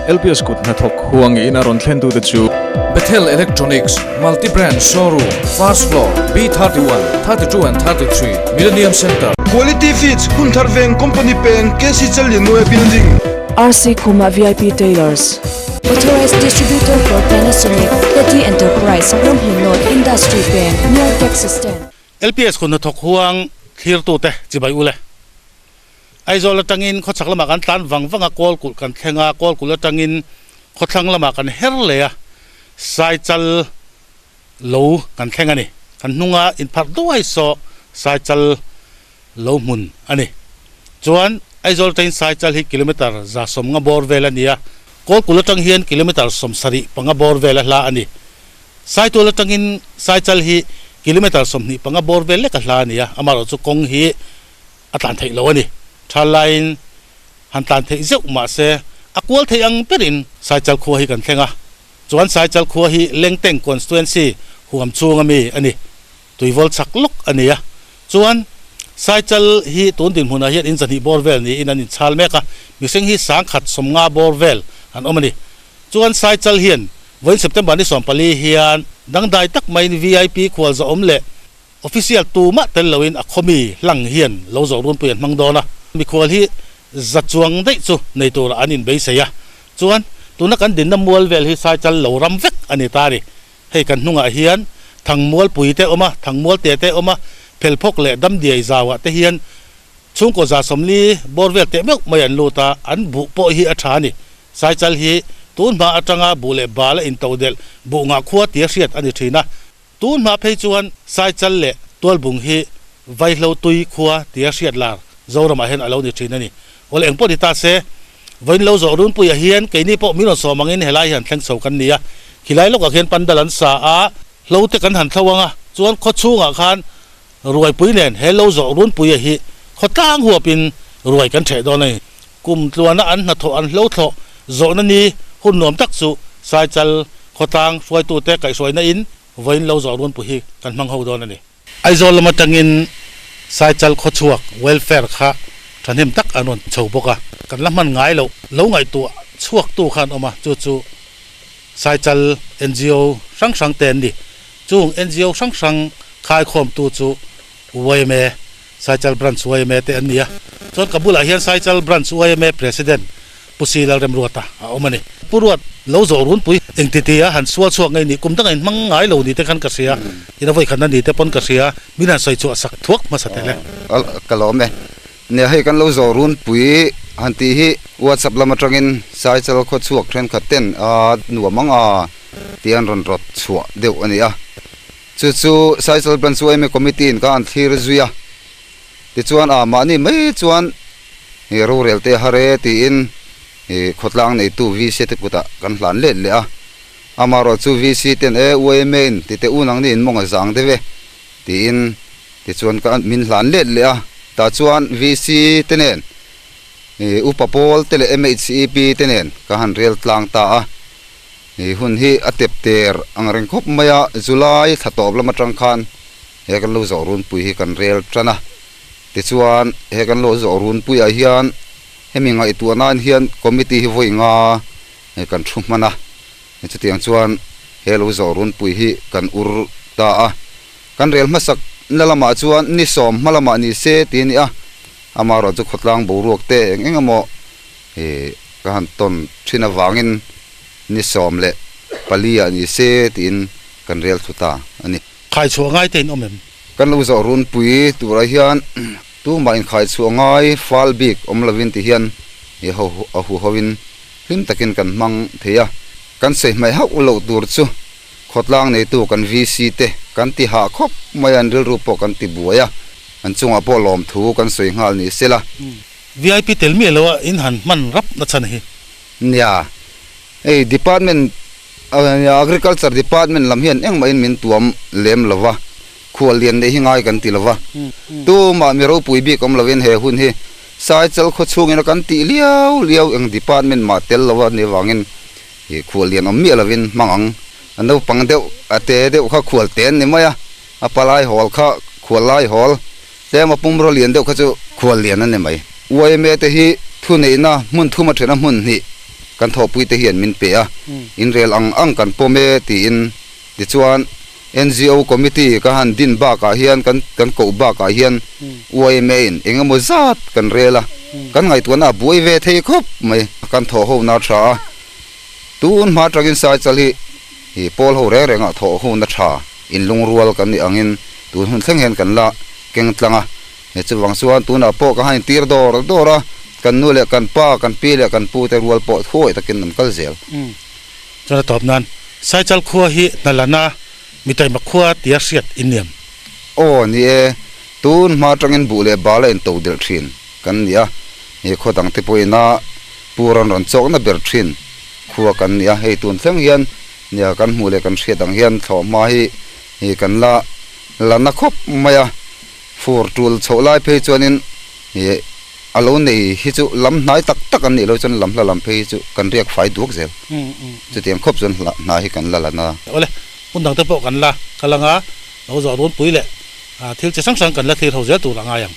LPS kut hnathawk huang in a rawn thlen tute chu. Bethel Electronics, Multi Brand Showroom, First Floor, B31, 32 and 33, Millennium Centre. Quality Feeds, Hunthar Veng, Company Peng, KC Challianmawia Building. RC Khuma VIP Tailors, Authorized Distributor for Panasonic, Teddy Enterprise, Ramhlun North, Industry Peng, Near Taxi Stand. LPS kut hnathawk huang thlirtute chibai ule. Aizawl atangin khawchhak lamah kan tlan vang vang a, Kawlkulh kan thleng a, Kawlkulh atangin khawthlang lamah kan her leh a, Saichal lo kan thleng a ni. Kan hnunga inpharh duai saw Saichal lo hmun a ni. Chuan Aizawl atangin Saichal hi kilometre 150 bawr vel a ni a, Kawlkulh atang hian kilometre 75 bawr vel a hla a ni. Saitual atangin Saichal hi kilometre 25 bawr vel lek a hla a ni a, amaherawhchu kawng hi a tlan theih lo a ni. Tha laiin han tlan theih zeuh mah se a kual theih ang berin Saichal khua hi kan thleng a. Chuan Saichal khua hi Lengteng Constituency huam chhunga mi a ni. Tuivawl chak lawk a ni a. Chuan Saichal hi tun dinhmunah hian in zahnih bawr vel niin an inchhal mek a. Mihring hi 150 bawr vel an awm a ni. Chuan Saichal hian vawiin September ni 14 hian dangdai tak maiin VIP khualzawm leh Official tumah tel loin a khawmi hlang hian lo zawh runpui an hmang dawn a, mikhual hi za chuang daih chu nei turah an inbeisei a. Chuan, tuna kan dinna mual vel hi Saichal lo ram vek a ni ta a ni. Hei kan hnungah hian Thangmualpui te awm a, Thangmualte te awm a, Phelphawk leh Damdiai zauah te hian chhungkaw 140 bawr vel teh meuh mai an lut a, an buh pawh hi a tha a ni. Saichal hi tun hma atanga buh leh bal a intodelh buh ngah khua tia hriat a ni thin a. Tun hma phei chuan Saichal leh Tualbung hi Vaihlo tui khua tia hriat lar Zoramah hian a lo ni thin a ni. Awle eng pawh ni ta se, vawiin lo zawh runpuiah hian keini pawh min rawn sawm angin helai hian thleng chho kan ni a. Khilai lawkah khian pandal an sa a, hlo te kan han thlo ang a, chuan khaw chhungah khan ruaipui nen he lo zawh runpuia hi khawtlang huapin ruai kan ṭheh dawn a ni. Kum tluana an hnathawh an hlo thlawh zawhna ni hun nuam tak chu Saichal khawtlang hruaitute kaihhruaina in vawiin lo zawh runpui hi kan hmang ho dawn a ni. Aizawl lam atangin Saichal khawchhuak welfare kha thahnem tak an rawn chho bawk a, kan la hman ngai loh lo ngaihtuah chhuaktu kha an awm a, chu chu Saichal ngo hrang hrang te an ni. Chung ngo hrang hrang khaikhawmtu chu yma Saichal Branch yma te an ni a, chuan ka bulah hian Saichal Branch yma President Pu Si Lalremruata a awm a ni. Pu Ruat, lo zawh runpui engti tia han sual chhuak ngei ni, kum danga inhmang ngai lo ni te khan ka hria, ina vawi khatna ni te pawn ka hria, min han sawi chhuah sak thuak hmasa tel e. Ka lawm e. Nia hei kan lo zawh runpui han tih hi WhatsApp lam atangin Saichal khaw chhuak thenkhat ten a nuam ang a tih an rawn rawt chhuah deuh a ni a. Chu chu Saichal Branch yma Committee in kha an thlir zui a, tichuan a mahni mai chuan rorel te har e tiin khawtlang neitu VC te kutah kan hlan let leh a. Amaherawh chu VC ten e yma in ti teh u nangni in mawng a zang deuh e tiin tichuan ka min hlan let leh a. Tah chuan VC te nen Upa Pawl te leh MHEP te nen ka han rel tlang ta a. He hun hi a tep ter ang reng khawp mai a, July thla tawp lam atang khan he kan lo zawh runpui hi kan rel tan a. Tichuan he kan lo zawh runpuiah hian hemi ngaihtuah nan hian committee hi vawi nga kan thu hman a, chutiang chuan he lo zawh runpui hi kan ur ta a. Kan rel hmasak na lamah chuan ni 10 hma lamah ni se ti a ni a, amaherawhchu khawtlang boruak te eng eng emaw Ka han tawn thin avangin ni 14 ah ni se tiin kan rel thu ta a ni. Khai chhuah ngai te in awm em? Kan lo zawh runpui turah hian tumah in khai chhuah ngai fal bik awm lovin ti hian i ho a hu hovin hlim takin kan hmang thei a. Kan sawi hmaih hauh loh tur chu khawtlang neitu kan VC te kan ti hah khawp mai a, an rilru pawh kan ti buai a, an chungah pawh lawmthu kan sawi nghal ni sela. VIP tel miah lo a in han hman rap na chhan hi. Nia, hei department agriculture department lam hian engmah in min tuam lem lo va, khual lian neih hi ngai kan ti lo va, tumah mi ropui bik awm lovin he hun hi Saichal khaw chhungin a kan tih liau liau eng department mah tel lo a nih avangin khual lian awm miah lovin hmang ang. A naupang deuh a te deuh kha khual te an ni mai a, a palai hawl kha khual lai hawl. Tlema pumraw lian deuh kha chu khual lian a ni mai. Yma te hi thuneihna hmun thum a then a hmun hnih. kan thawhpui te hian min pe a, inrel ang ang kan pawm e tiin. Tichuan, NGO committee ka han din bakah hian kan kan koh bakah hian yma in eng emaw zat kan rel a, kan ngaihtuahna a buai ve thei khawp mai. Kan thawh ho na tha a, tun hma atangin Saichal hi hi pawl ho reng rengah thawh ho na tha inlungrual kan nih angin tun hun thleng hian kan la keng tlang a. He chuvang chuan tunah pawh ka han intir dawr dawr a, kan nu leh kan pa, kan pi leh kan pu te rual pawh thuawih takin an kal zel. Chuan a tawp nan, Saichal khua hi Hnalana mitaima khua tia hriat in niam. Aw ni e, tun hma atangin buh leh bal a into delh thin kan ni a, he khaw dang te pawhin a pu rawn rawn chawkna ber thin khua kan ni a, hei tun thleng hian nia kan hmuh leh kan hriat ang hian thlawhhma hi hi kan la la na khawp mai a, fur tul chhoh lai phei chuanin ih A lo nei hi chu lam hnai tak tak an nih loh chuan lam hla lam phei hi chu kan riak fai duak zel. Chutiang khawp chuan hla hna hi kan la la na. Awle, hmun dang te pawh kan la kal anga lo zawh runpui leh thil chi hrang hrang kan la thlir ho zel tur a ngai ang.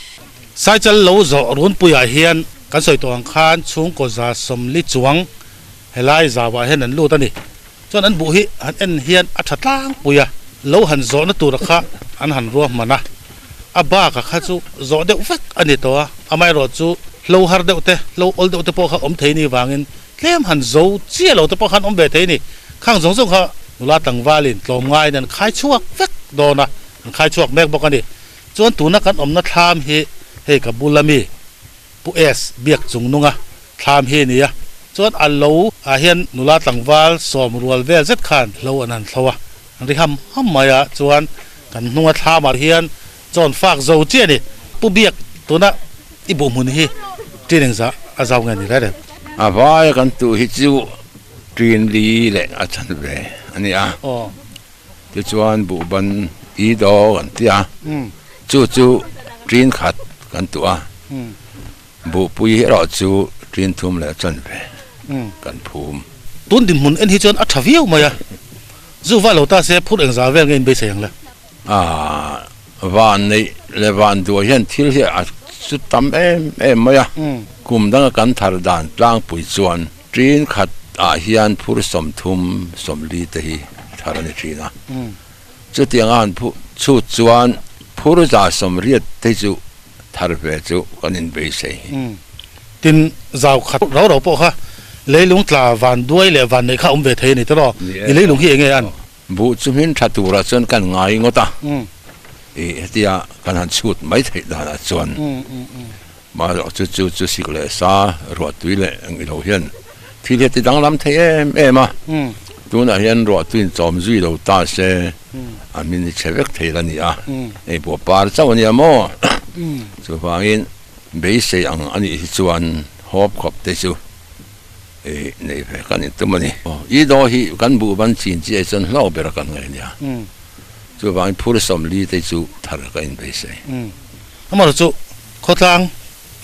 Saichal lo zawh runpuiah hian kan sawi tawh ang khan chhungkaw 140 chuang helai zauah hian an lut a ni. Chuan an buh hi han en hian a tha tlangpui a, lo han zawhna tura kha an han ruahman a, a bak a kha chu zawh deuh vek a ni tawh a, amaherawh chu hlo har deuh te, hlo awl deuh te pawh kha awm thei ni vangin tlem han zo chiah lo te pawh khan awm ve thei ni. Khang zawng zawng kha nula tlangvalin tlawmngaiin an khai chhuak vek dawn a, an khai chhuak mek bawk a ni. Chuan tuna kan awmna thlam hi hei ka bula mi Pu S biak chung nunga thlam hi a ni a, chuan a lo ah hian nula tlangval sawm rual vel zet khan hlo an han thlo a, an ri ham ham mai a, chuan kan hnunga thlam ah hian chawn fak zo chiah a ni. Pu Biak, tuna i buh hmun hi ṭin engzah a zau nge ni reng reng? A vaia kan tuh hi chu ṭin li leh a chan ve a ni a, tichuan buhban i daw kan ti a, chu chu ṭin khat kan tuh a. Buhpui erawh chu ṭin thum leh chanve kan phum. Tun dinhmun en hi chuan a ṭha viau mai a, zu va lo ta se phur engzah vel nge in beisei ang le? A, van neih leh van duah hian thil hi a chu tam em em mai a, kum danga kan thar dan tlangpui chuan ṭin khat ah hian phur 30 40 te hi thar a ni ṭhin a, chutiang a han chhut chuan phur 180 te chu Thar ve chu kan inbeisei. Tin, zau khat rau rau pawh kha leilung tla van duai leh van neih kha awm ve thei a ni tawh. I leilung hi enge an? Buh chu hmin tha turah chuan kan ngai ngawt a, i hetia kan han chhut mai theih danah chuan mahlo chu chu chu sik leh sa ruahtui leh eng ilo hian thil hi a ti danglam thei em em a, tunah hian ruahtui inchawm zui lo ta se A hmin hi chhe vek thei la ni a, hei pawh par chauh a nia maw? Chuvangin beisei ang a nih hi chuan hawp khawp te chu nei ve kan intum a ni. I daw hi kan buh ban chin chiah hi chuan hlauh ber kan ngaih a nia. Chuvangin phur 40 te chu thar ka inbeisei. Amaherawhchu chu khawtlang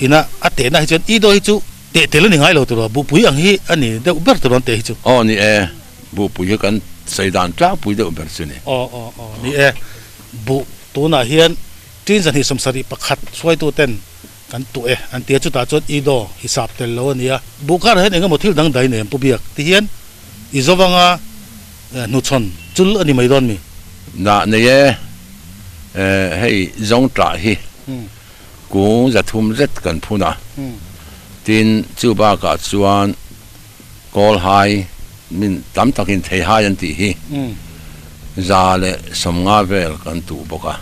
ina a tehna hi chuan i daw hi chu teh tel a ni ngai lo tur a, buhpui ang hi a ni deuh ber tur an teh hi chu. Aw ni e, Buhpui hi kan sawi dan tlangpui deuh ber chu ni. Aw aw aw ni e. Buh tunah hian ṭin 271 hruaitu ten kan tuh e an ti a, chutah chuan i daw hisap tel lo a ni a. Buh karah hian eng emaw thil dang dai nei an pu biak ti hian i zawvanga hnuchhawn chul a ni mai dawn mi? Nah nei e, hei zawng ṭah hi kung 300 zet kan phun a, tin chu bakah chuan Kawl hai min tam takin thei hai an tih hi 150 vel kan tuh bawk a,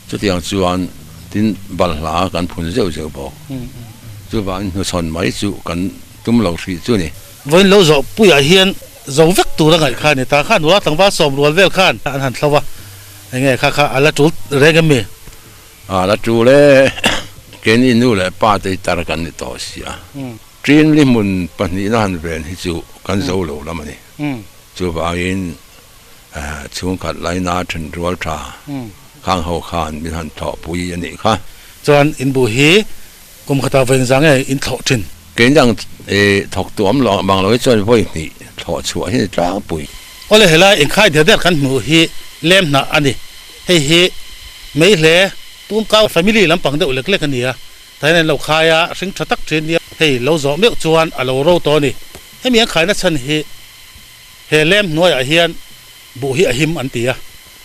chutiang chuan tin balhla kan phun zeuh zeuh bawk. Chuvangin hnuchhawn mai chu kan tum lo hrih chu ni. Vawiin lo zawh puiah hian zo vek tur a ngaih kha a ni ta. Khan nula tlangval sawm rual vel khan an han thlo a, enge kha kha a la tul reng em mi? A la tul e, keini nu leh pa te hi tar kan ni tawh si a. Ṭin li hmun pahnihna han ven hi chu kan zo lo lam a ni. Chuvangin chhungkhat laina ṭhen rual ṭha khang ho khan min han thlawhpui a nih kha. Chuan in buh hi kum khatah vawi engzah nge in thlawh ṭhin? Keini ang thawk tu awm lo mang lo hi chuan vawi hnih thlawh chhuah hi a ni tlangpui. Awle helai inkhai der der kan hmuh hi lem hnah a ni. Hei hi Meihle Tumkau family lampang deuh lek lek a ni a. Tahin an lo khai a, hring tha tak thin nia. Hei lo zawh meuh chuan a lo ro tawh a ni. Hemi an khaina chhan hi he lem hnuaiah hian buh hi a him an ti a,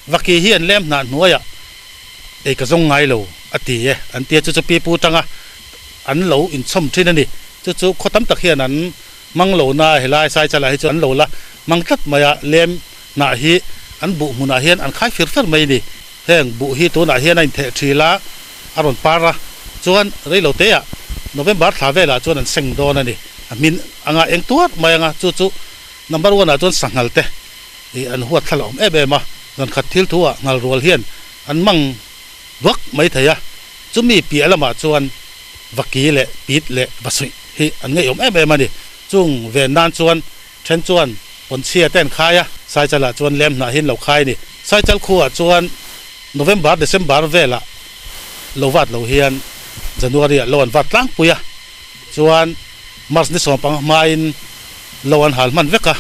vaki hi an lem hnah hnuaiah ei ka zawng ngai lo a ti e an ti a, chu chu pipu tanga an lo inchhawm thin a ni. Chu chu khaw tam tak hian an mang lo na helai Saichalah hi chu an lo la mang tlat mai a, lem hnah hi an buh hmunah hian an khai fir fer mai a ni. Heng buh hi tunah hian a intheh thil a, a rawn par a, chuan reiloteah November thla velah chuan an seng dawn a ni. A hmin anga eng tuar mai anga chu chu number one ah chuan sanghal te ih an huat thla la awm em em a, zankhat thil thu ah nghal rual hian an mang vak mai thei a, chumi piah lamah chuan vaki leh pit leh vasuih hi an ngaihawm em em a ni. Chung ven nan chuan then chuan pawnchhia te an khai a, Saichal ah chuan lem hnah hi an lo khai a ni. Saichal khuah chuan November, December velah lo vat lo hian January ah lo an vat tlangpui a, chuan March ni sawmpang hmain lo an hal hman vek a,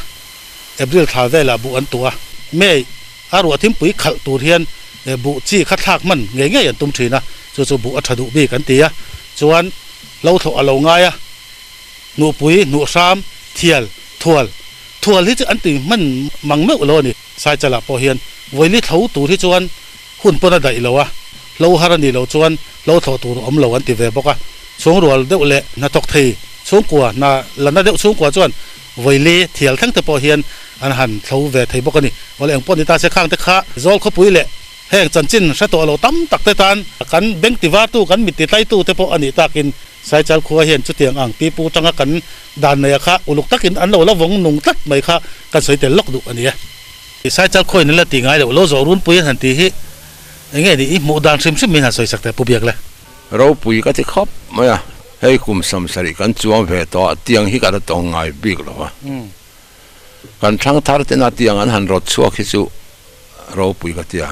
April thla velah buh an tuh a, May a ruah thimpui khalh tur hian buh chi kha thlak hman ngei ngei an tum thin a, chu chu buh a tha duh bik an ti a, chuan lo thlawh a lo ngai a, hnuhpui, hnuhhram, thial, thual, thual hi chu an tui hman mang meuh lo a ni. Saichalah pawh hian vawili thlo tur hi chuan hun pawn a daih lo a, hlo har a nih loh chuan hlo thlawh tur a awm lo an ti ve bawk a. Chhungrual deuh leh hnathawk thei chhungkua, hna la na deuh chhungkua chuan vawili thial thleng te pawh hian an han thlo ve thei bawk a ni. Awle eng pawh ni ta se khang te kha zawl khawpui leh heng chanchin hre tawh lo tam tak te tan kan beng ti vartu, kan mit ti tlaitu te pawh a nih takin Saichal khua hian chutiang ang pipu tanga kan dan neia kha uluk takin an lo la vawng nung tlat mai kha kan sawi tel lawk duh a ni e. Saichal khuain an la ti ngai loh, lo zawh runpui an han ti hi eng nge ni i hmuh dan hrim hrim min han sawi sak teh Pu Biak le. Ropui ka ti khawp mai a, hei kum samsarih kan chuang ve tawh a, tiang hi ka la tawng ngai bik lo a. Kan thlang thar tena tiang an han rawt chhuak hi chu ropui ka ti a,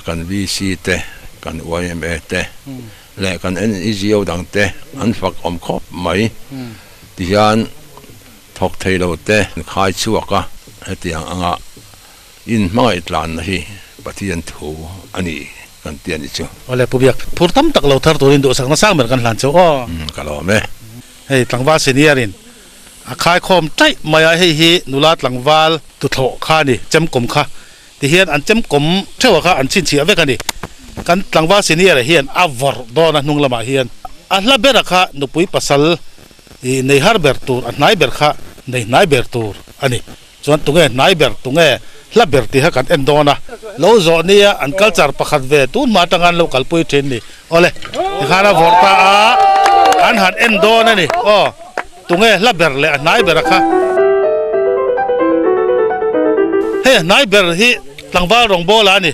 kan VC te, kan yma te leh kan NGO dang te an fak awm khawp mai tihian thawk thei lo te an khai chhuak a, hetiang anga inhmangaih tlanna hi Pathian thu a ni kan ti a ni chu. Awle Pu Biak, phur tam tak lo thar turin duhsakna sang ber kan hlan chauh aw. Ka lawm e. Hei tlangval senior in A khaikhawm taih mai a, hei hi nula tlangval tuthlawh kha a ni, chemkawm kha. Tihian an chemkawm theuh kha an chhinchhiah vek a ni. Kan tlangval senior hian a vawrh dawn a hnung lamah hian. A hla bera kha nupui pasal ih nei har ber tur, a hnai ber kha nei hnai ber tur a ni. Chuan tunge hnai ber, tunge hla ber tih kha kan en dawn a. Lo zawh nia an culture pakhat ve tun hma atanga an lo kalpui thin ni. Awle, tikhan a vawrh ta a, an han en dawn a ni. Aw, tunge hla ber leh a hnai ber a kha. Hei a hnai ber hi tlangval rawngbawla a ni.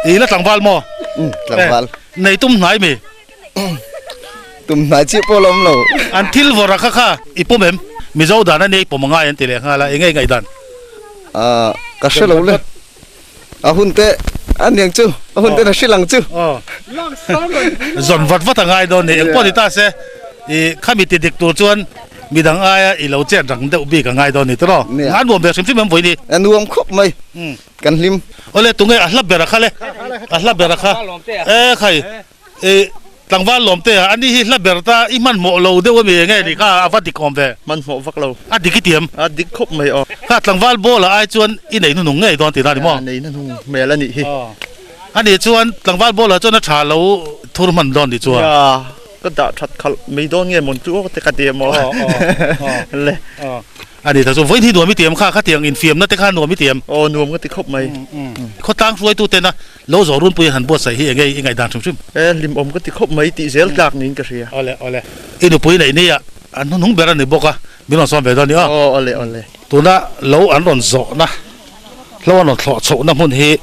I la tlangval maw? Tlangval. Nei tum hnai mi? Tum hnai chiah pawh la awm lo. An thil vawrh a kha kha i pawm em? Mizo dan a nia i pawm a ngai an ti leh nghal a, eng nge i ngaihdan? Aaa ka hre lo le. A hun te a niang chu, a hun te na hrilh ang chu. Zawn vat vat a ngai dawn ni, eng pawh ni ta se i khami ti dik tur chuan midang aia i lo chet rang deuh bik a ngai dawn ni tiraw? A nuam ve hrim hrim em vawi ni? A nuam khawp mai. Kan hlim. Awle tunge a hla ber a kha le, a hla ber a kha e khai e tlangval lawm te a ani hi hla ber ta i hmanhmawh lo deuh ami enge ni kha a va dik awm ve. Hmanhmawh vak lo. A dik i tiam. A dik khawp mai aw. Kha tlangval ball ah ai chuan i nei hnuhnung ngei dawn tihna a ni maw? A nei hnuhnung hmel a nih hi. Ani chuan tlangval ball ah chuan a tha lo thur hman dawn tih chuan. Nia, ka dah that khalh mai dawn nge mawn chu aw te ka ti em aw. Le. A ni ta chu vawiin hi nuam i tiam kha, khatiang infiamna te kha nuam i tiam. Aw nuam ka ti khawp mai. Khawtlang hruaitu tena lo zawh runpui han buatsaih hi enge i ngaihdan hrim hrim? E hlimawm ka ti khawp mai tih zel tlak niin ka hria. Awle awle. I nupui neih nia an hnuhnung ber a ni bawk a, min rawn sawm ve dawn ni aw. Aw awle awle. Tuna lo an rawn zawhna, lo an rawn thlawh chhohna hmun hi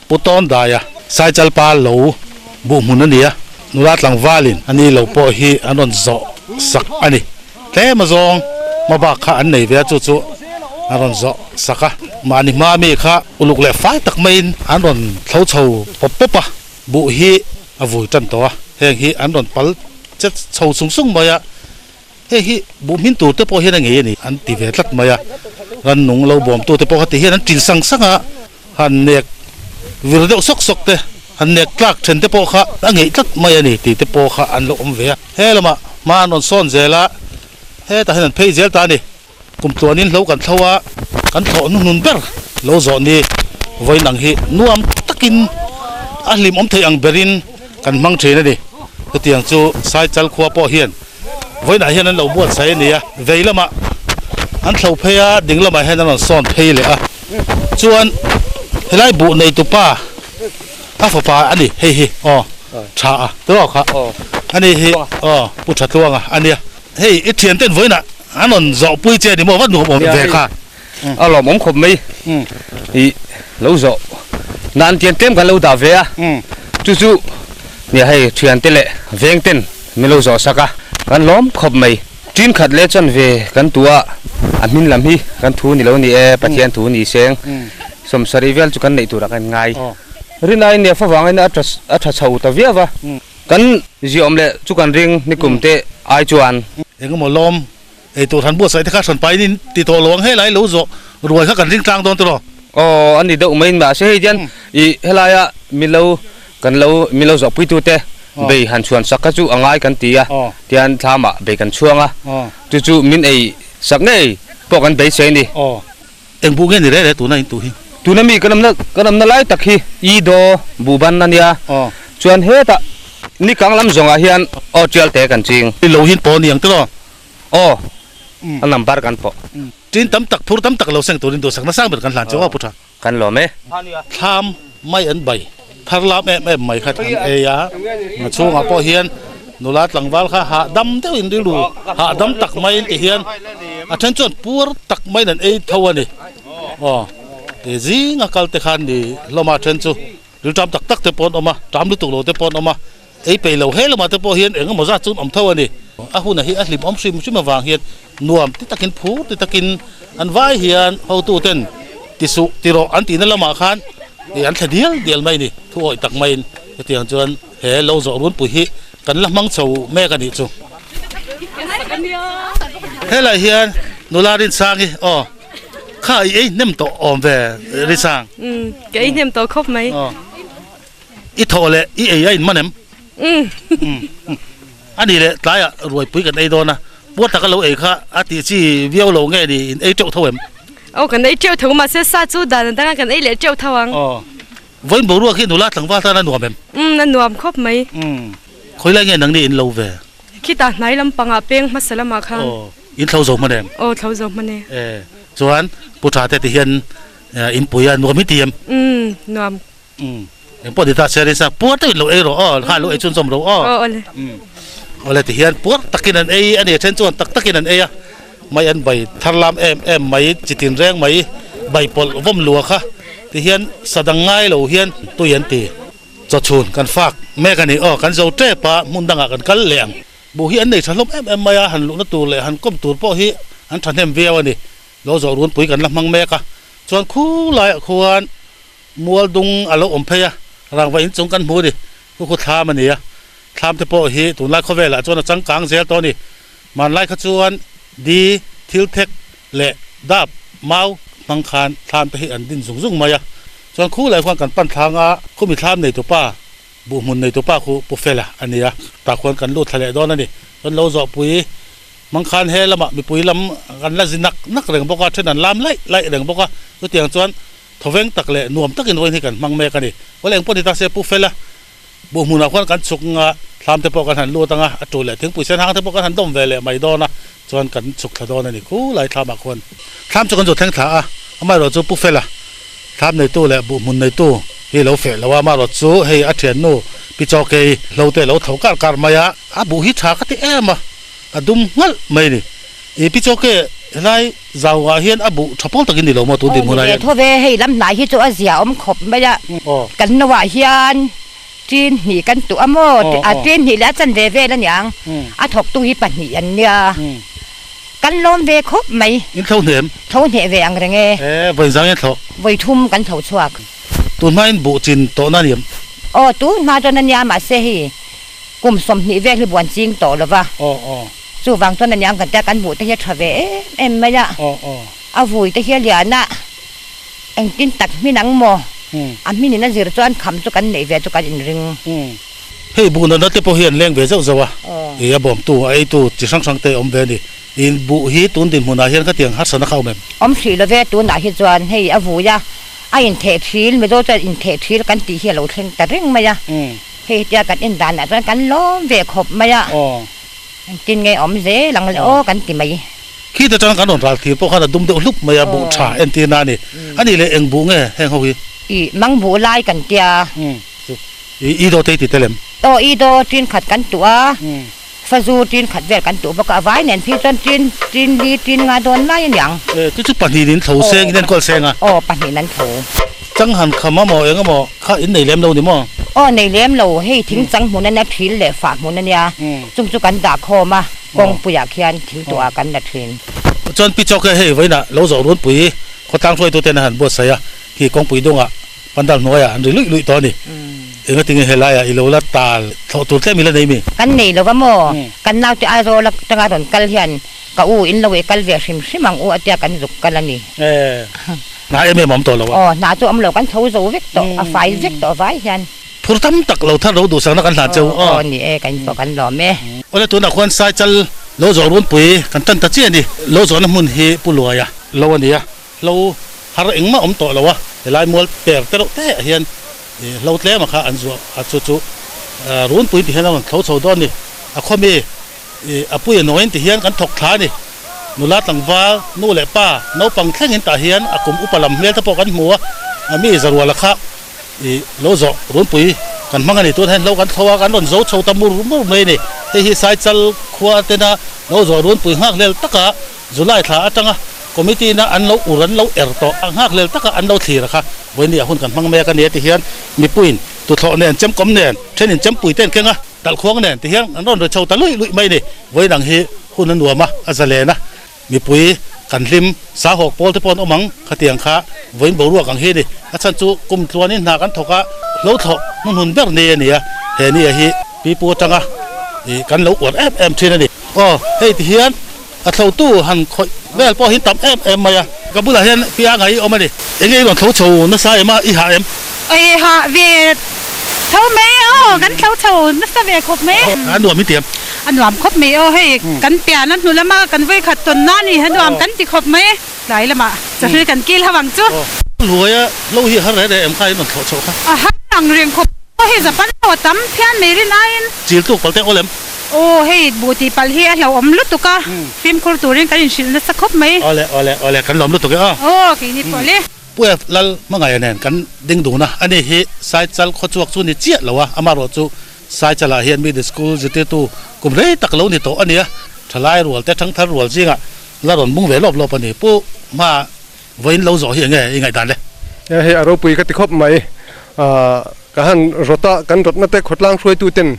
Pu Tawndaia Saichalpa lo buh hmun a ni a, nula tlangvalin a ni lo pawh hi an rawn zawh sak a ni. Tlem azawng hmabak kha an nei ve a, chu chu an rawn zawh sak a. Mahni hma mi kha uluk leh fai tak maiin an rawn thlo chho pawp pawp a, buh hi a vui tan tawh a, heng hi an rawn pal che chho sung sung mai a. Hei hi buh hmin tur te pawh hian a ngei a ni an ti ve tlat mai a, rannung lo bawmtu te pawh kha ti hian an tin sang sang a, han nek vir deuh sawk sawk te, han nek tlak then te pawh kha a ngeih tlat mai a ni tih te pawh kha an lo awm ve a. He lamah hma an rawn sawn zel a, hetah hian an phei zel ta a ni. Kum tluanin hlo kan thlo a, kan thlawh hnuhnun ber lo zawh ni vawiin ang hi nuam takin a hlimawm thei ang berin kan hmang thin a ni. Chutiang chu Saichal khua pawh hian vawiinah hian an lo buatsaih a ni a, vei lamah an thlo phei a, ding lamah hian an rawn sawn phei leh a. Chuan helai buh neitupa a fapa a ni hei hi aw tha a tiraw kha a ni hi aw Pu Thatluanga a nia. Hei i thianten vawiinah an rawn zawh pui che a ni maw va nuam awm ve kha. A lawmawm khawp mai i lo zawh nan tian tlem kan lo dah ve a chu chu nia hei thiante leh veng ten min lo zawh sak a kan lawm khawp mai. Tin khat leh chuan ve kan tu a a hmin lam hi kan thu ni lo ni e Pathian thu ni seng sawmsarih vel chu kan neih turah kan ngai. Rinaiin nia favangin a tha chho ta viau va. Kan ziawm leh chu kan ring nikum te ai chuan. Engemaw lawm eitur han buatsaih te kha hran pahin in ti tawh lo ang helai lo zawh ruai kha kan ring tlang dawn tiraw? Aw a ni deuh mai mahse hei hian ih helaia milo kan lo milo zawhpui tu te bei han chhuan sak kha chu a ngai kan ti a tian thlamah bei kan chhuang a chu chu min ei sak ngei pawh kan beisei a ni. Eng bu nge ni reh reh tuna in tuh hi? Tuna mi kan awmna kan awmna lai tak hi i daw bu ban a nia. Chuan hetah ni kang lam zawngah hian aw tial te kan ching. I lo hin pawh a ni ang tiraw? Aw, a number kan pawh. Tin tam tak phur tam tak lo seng turin duhsak nasang ber kan hlan chu aw pu tha. Kan lawm e. Thlam mai an bai thar lam em em mai kha an ei a, a chhungah pawh hian nula tlangval kha hahdam deuhin rilru hahdam tak maiin ti hian a then chuan puar tak maiin an ei tho a ni. Aw ti zinga kal te khan ni hlawm a then chu rilṭam tak tak te pawh an awm a, ṭam lutuk lo te pawh an awm a, ei peih lo he lamah te pawh hian eng emaw zat chu an awm tho a ni. A hunah hi a hlimawm hrim hrim avang hian nuam ti takin phur ti takin an vai hian hotu ten ti suh ti rawh an tihna lamah khan ih an thla dial dial mai a ni thu awih tak maiin hetiang chuan he lo zawh runpui hi kan la hmang chho mek a nih chu. Helai hian nula Rinsangi aw kha i ei hnem tawh awm ve Rinsang. Umm ka ei hnem tawh khawp mai. I thawh leh i ei a inman em? A nih leh tlaiah ruaipui kan ei dawn a, puar taka lo ei kha a tih chi viau lo nge ni in ei teuh tho em? Aw kan ei teuh tho mahse sa chu dan a danga kan ei leh teuh tho ang. Aw vawiin boruak hi nula tlangval tan a nuam em? Umm a nuam khawp mai. Umm khawi lai nge nangni in lo ve? Khitah hnai lampangah peng hmasa lamah khan. Aw in thlo zo hman em? Aw thlo zo hman e. E chuan Pu Tha te ti hian in pui a nuam hi ti em? Umm nuam Umm eng pawh ni ta se Risa puar takin lo ei rawh aw kha lo ei chhunzawm ro aw. Aw awle. Umm awle ti hian puar takin an ei a ni then chuan tak takin an ei a mai an bai thar lam em em mai chi tin reng mai bai pawlh vawm lua kha ti hian sa dang ngai lo hian tui an ti chawchhun kan fak mek a ni aw kan zo tep a hmun dangah kan kal leh ang buh hi an nei tha hlawm em em mai a han luhna tur leh han kawm tur pawh hi an thahnem viau a ni lo zawh runpui kan la hmang mek a chuan khulaiah khuan Mual dung a lo awm phei a, rangva inchung kan hmu a ni. Khu khu thlam a ni a, thlam te pawh hi tunlai khawvelah chuan a changkang zel tawh a ni. Hmanlai kha chuan di, thil thek leh dap, mau hmang khan thlam te hi an din zung zung mai a. Chuan khu lai khuan kan pan thlang a, khumi thlam neitupa, buhhmun neitupa khu Pu Fela a ni a, tah khuan kan lut thla leh dawn a ni. Chuan lo zawhpui hmang khan he lamah mipui lam an la zi nak nak reng bawk a, then an lam laih laih reng bawk a, chutiang chuan Thawveng tak leh nuam takin vawiin hi kan hmang mek a ni. Awle engpawh ni ta se Pu Fela buh hmunah khuan kan chhuk anga thlam te pawh kan han lut anga a tu leh thingpui sen hang te pawh kan han dawm ve leh mai dawn a chuan kan chhuk thla dawn a ni khulai thlamah khuan. Thlam chu kan zu thleng thla a, amaherawh chu Pu Fela thlam neitu leh buh hmun neitu hi lo feh lo a, amaherawh chu hei a thiannu Pi Chawkei hlo te lo tho kar kar mai a, a buh hi tha ka ti em a, a dum nghalh mai a ni. I Pi Chawkei helai Zau ah hian a buh tha pawl takin ni lo maw tun din hmunah hian? Aw ni ve tho ve, hei lam hnai hi chu a zia awm khawp mai a, kan no ah hian tin hnih kan tuh a maw, a tin hnih leh a chanve vel a niang, a thawktu hi pahnih an nia, kan lawm ve khawp mai. In thlo hnem? Thlo hneh ve ang reng e. E, vawi zang in thlo? Vawi thum kan thlo chhuak. Tun hma in buh chin tawhna a ni em? Aw, tun hma chuan a nia, mahse hei kum 20 vel hi buan ching tawh lo va. Aw aw. Chuvang chuan aniang kan tia kan hmuh te hi a tha ve em em mai a, a vui te hi a lian a, engtin tak hmin ang maw? A hmin in a zir chuan kham chu kan neih ve chu kan inring. Hei buh natna te pawh hi an leng ve zauh zauh a, ih a bawmtu, a eitu chi hrang hrang te awm ve a ni. In buh hi tun dinhmunah hian khatiang harsatna kha awm em? Awm hrih lo ve, tunah hi chuan hei a vui a, a intheh thil, Mizo chuan intheh thil kan tih hi a lo thleng ta reng mai a, hei hetia kan en danah chuan kan lawm ve khawp mai a, engtin nge awm zel ang le aw kan ti mai. Khi te chuan kan rawn ral thir pawh khan a dum deuh hlup mai a, buh tha entir na a ni. A nih leh eng buh nge heng ho hi? Ih, mang buh lai kan tia. I do te i ti tel em? Aw, i do tin khat kan tuh a. Fazu tin khat vel kan tuh bawk a, a vai nen phei chuan tin tin li tin nga dawn lai a niang. E, chu chu pahnihin in thlo seng in enkawl seng a. Aw, pahnihin an thlo. Chang han kham a maw eng emaw kha in nei lem lo ni maw? Aw, nei lem lo, hei thing chang hmun a nia, thil leh fah hmun a nia, chung chu kan dah khawm a, kawngpuiah khian thing tuah kan la thin. Chuan Pi Chawke hei vawiinah lo zawh runpui khawtlang hruaituten a han buatsaih a, khi kawngpui dungah Pandal hnuaiah an ri luih luih tawh a ni. Engatinge helaiah i lo la tal thlawh tur tlem i la nei mi? Kan nei lo va maw? Kan naute Aizawl atanga rawn kal hian ka u in lo ei kal ve hrim hrim ang u a tia kan zuk kal a ni. E, hna em em a awm tawh lo a. Aw, hna chu a awm lo, kan tho zo vek tawh, a fai vek tawh vai hian. Phur tam tak lo thar lo duhsakna kan hlan cheu aw. Aw ni e, kan pawh kan lawm e. Awle tunah khuan Saichal lo zawh runpui kan tan ta chiah a ni. Lo zawhna hmun hi Pu Luaia lo a ni a. Hlo har engmah awm tawh lo a, helai mual per te reuh te ah hian hlo tlem a kha an zuah a chu chu runpui ti hian a rawn thlo chho dawn a ni. A khaw mi a pui a nawiin ti hian kan thawk thla a ni. Nula tlangval, nu leh pa, naupang thlengin tah hian a kum upa lam hmel te pawh kan hmu a, a mi zaruala kha lo zawh runpui kan hmang a ni. Tunah hian hlo kan thlo a, kan rawn zo chho ta mur mur mai a ni. Hei hi Saichal khua tena lo zawh runpui nghakhlel taka July thla atanga committee na an lo ur an lo er tawh a nghakhlel taka an lo thlir a kha vawiin ah hun kan hmang mek a ni a ti hian mipuiin tuthlawh nen chemkawm nen thenin chempui te an keng a talhkhuang nen ti hian an rawn ri chho ta luih luih mai a ni. Vawiin ang hi hun a nuam a a zalen a mipui kan hlim sahawk pawl te pawh an awm ang khatiang kha vawiin boruak ang hi a ni. A chhan chu kum tluanin hna kan thawk a hlo thlawh hnuhnun ber ni a ni a he ni ah hi pipu atanga ih kan lo uar em em thin a ni. Aw hei ti hian. A thlotu han khawih vel pawh hi tam em em mai a. Ka bulah hian pianga i awm a ni. Enge i rawn thlo chho nasa em a, i hah em? I hah ve tho mai aw, kan thlo chho nasa ve khawp mai. A nuam i ti em? A nuam khawp mai aw, hei kan pian a hnu lama kan vawikhat tawn na a ni, a nuam kan ti khawp mai. Tlai lamah chawhlui kan kil ho ang chu. Hluaia lo hi a har reh reh em kha i rawn thlawh chhoh kha? A har ang reng khawp aw, hei Japan ho a tam phian mai rin aiin. Chil tuk palh te awl em? Aw hei buh tih palh hi a hlauhawm lutuk a, fimkhur turin kan inhrilh nasa khawp mai. Awle awle awle kan lawm lutuk e aw. Aw keini pawh le. Pu F Lal hmangaih nen kan ding dun a, ani hi Saichal khawchhuak chu ni chiah lo a, amaherawh chu Saichalah hian middle school zirtirtu kum rei tak lo ni tawh a ni a, thalai rual te thangthar rual zingah la rawn bung ve lawp lawp a ni. Pu Hma Vawiin lo zawh hi enge i ngaihdan le? Hei a ropui ka ti khawp mai. Ka han rawt a, kan rawtna te khawtlang hruaitu ten